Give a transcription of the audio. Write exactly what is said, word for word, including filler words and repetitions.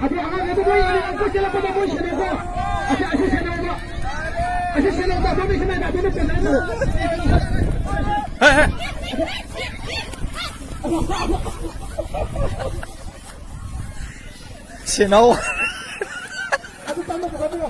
ꯑꯗꯨ ꯑꯉꯥꯡꯈꯩꯗꯣ ꯃꯣꯏ ꯑꯅꯤ ꯑꯃꯨꯛ ꯆꯦꯜꯂꯛꯄꯗ ꯃꯣꯏ ꯁꯦꯟꯅꯧꯀꯣ꯫ ꯑꯁꯤ, ꯑꯁꯤ ꯁꯦꯟꯅꯧꯕ꯫ ꯑꯁꯤ ꯁꯦꯟꯅꯧꯕ꯫ ꯑꯗꯣꯝꯗ ꯁꯦꯟꯅꯧꯕ꯫ ꯑꯗꯣꯝꯗ ꯁꯦꯟꯅꯧꯕ꯫ ꯁꯦꯟꯅꯧ꯫ ꯑꯗꯨ ꯇꯞꯅ ꯄꯨꯈꯠꯄꯤꯔꯣ꯫